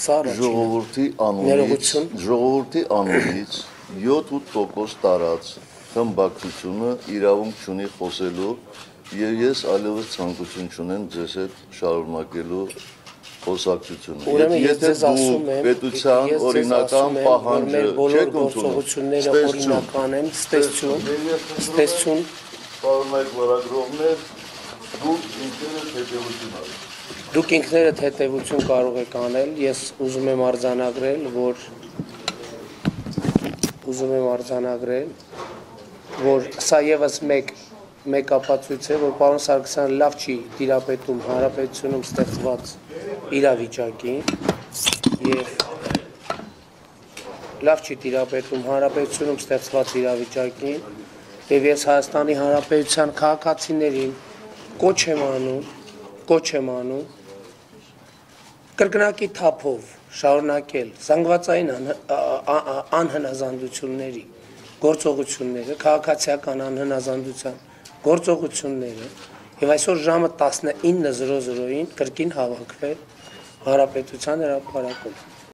Ժողովրդի անունից 7-8% տարած խմբակցությունը իրավունք չունի խոսելու եւ ես այլևս ցանկություն չունեմ ձեզ հետ շարունակելու խոսակցությունը։ Եթե դուք պետության օրինական պահանջը չեք ընդունում, օրինական են, ստեսություն, պարոնայք լրագրողներ, դուք ինքներդ հետևություն արեք։ Դուք ինքներդ հետևություն կարող եք անել, ես ուզում եմ արձանագրել, որ սա եւս մեկ ապացույց է, որ պարոն Սարգսյանը լավ չի տիրապետում հանրապետությունում ստեղծված իրավիճակին եւ լավ չի տիրապետում հանրապետությունում ստեղծված իրավիճակին եւ ես Հայաստանի Հանրապետության քաղաքացիներին կոչ եմ անում կրկնակի թափով շարունակել զանգվածային անհնազանդությունների գործողությունները, քաղաքացիական անհնազանդության գործողությունները եւ այսօր ժամը 19:00-ին կրկին հավաքվել Հանրապետության հրապարակում։